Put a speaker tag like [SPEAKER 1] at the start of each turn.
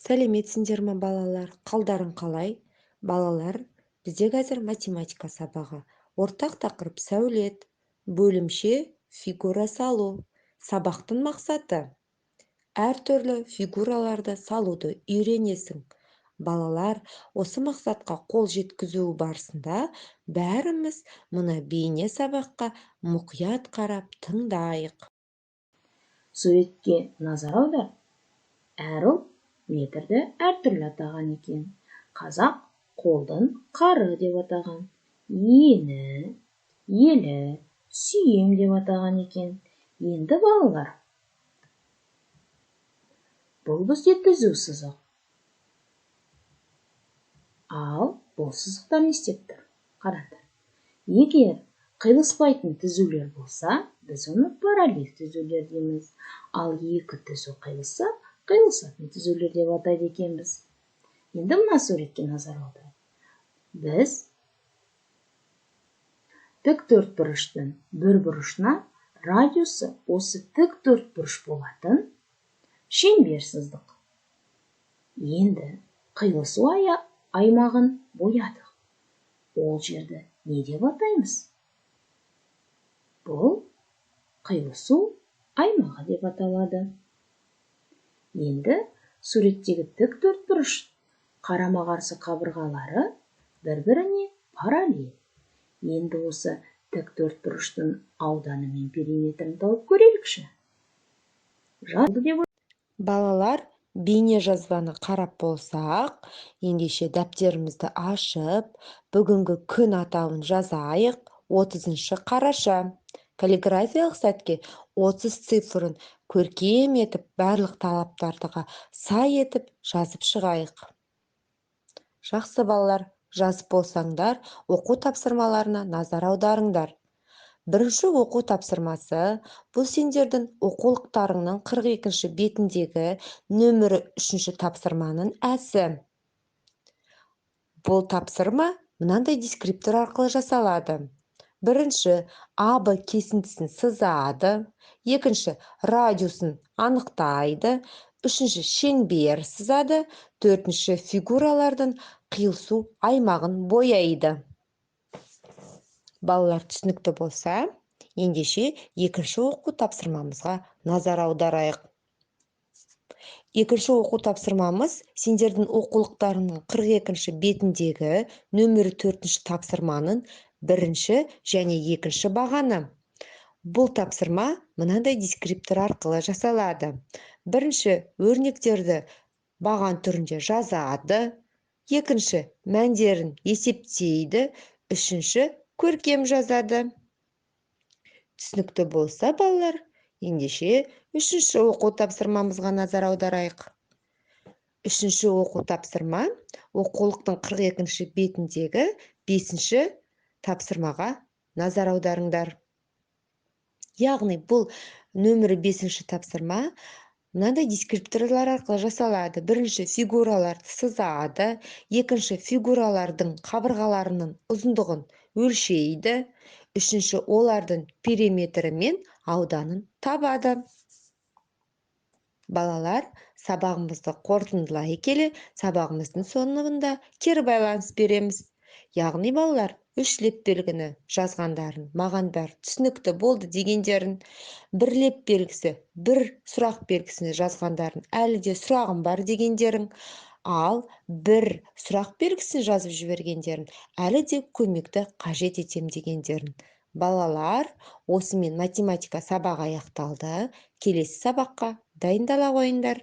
[SPEAKER 1] Сәлеметсіңдер ме, балалар? Қалдарың қалай? Балалар, бізде қазір математика сабағы. Ортақ тақырып сәулет, бөлімше фигура салу. Сабақтың мақсаты: әртүрлі фигураларды салуды үйренесің. Балалар, осы мақсатқа қол жеткізу барысында бәріміз мына бейне сабаққа мұқият қарап тыңдайық.
[SPEAKER 2] Суретке назар аудар. Әр ұлт метрді әртүрлі атаған екен. Қазақ қолдың қары деп атаған. Ені, елі, сүйем деп атаған екен. Енді, балалар, бұл бізде түзу сызық. Ал бұл сызықтар не істеп тұр? Қараңдар. Егер қиылыспайтын түзулер болса, біз оны параллель түзулер дейміз. Ал екі түзу қиылысса, қиылысатын түзулер деп атайды екенбіз. Енді мына суретке назар аударайық. Біз тік төртбұрыштың бір бұрышына радиусы осы тік төртбұрыш болатын шеңбер сыздық. Енді қиылысу аймағын боядық. Ол жерді не деп атаймыз? Бұл қиылысу аймағы деп аталады. Енді суреттегі тік төртбұрыш қарама-қарсы қабырғалары бір-біріне параллель. Енді осы тік төртбұрыштың ауданы мен периметрін тауып көрелікші.
[SPEAKER 1] Балалар, бейне жазбаны қарап болсақ, ендеше дәптерімізді ашып, бүгінгі күн атауын жазайық. 30 қараша. Каллиграфиялық сәтке 30 цифрын көркем етіп, барлық талаптарға сай етіп жазып шығайық. Жақсы, балалар, жазып болсаңдар, оқу тапсырмаларына назар аударыңдар. Бірінші оқу тапсырмасы бұл сендердің оқулықтарыңның 42-ші бетіндегі нөмірі 3-ші тапсырманың әсі. Бұл тапсырма мынандай дескриптор арқылы жасалады. Бірінші, АБ кесіндісін сызады. Екінші, радиусын анықтайды. Үшінші, шеңбер сызады. Төртінші, фигуралардың қиылысу аймағын бояйды. Балалар, түсінікті болса, ендеше екінші оқу тапсырмамызға назар аударайық. Екінші оқу тапсырмамыз сендердің оқулықтарыңның 42-ші бетіндегі нөмірі 4-ші тапсырманың бірінші және екінші бағаны. Бұл тапсырма мынандай дескриптор арқылы жасалады. Бірінші, өрнектерді баған түрінде жазады. Екінші, мәндерін есептейді. Үшінші, көркем жазады. Түсінікті болса, балалар, ендеше үшінші оқу тапсырмамызға назар аударайық. Үшінші оқу тапсырма оқулықтың 42-ші бетіндегі 5-ші тапсырмаға назар аударыңдар. Яғни бұл нөмірі 5-ші тапсырма мынандай дескрипторлар арқылы жасалады. Бірінші, фигураларды сызады. Екінші, фигуралардың қабырғаларының ұзындығын өлшейді. Үшінші, олардың периметрі мен ауданын табады. Балалар, сабағымызды қорытындылай келе, сабағымыздың соңында кері байланыс береміз. Яғни, балалар, үш леп белгіні жазғандарын, маған бәрі түсінікті болды дегендерін, бір леп белгісі, бір сұрақ белгісini жазғандарын, әлі де сұрағым бар дегендерін, ал бір сұрақ белгісін жазып жібергендерін, әлі де көмекті қажет етем дегендерін. Балалар, осымен математика сабағы аяқталды. Келесі сабаққа дайындала қойыңдар.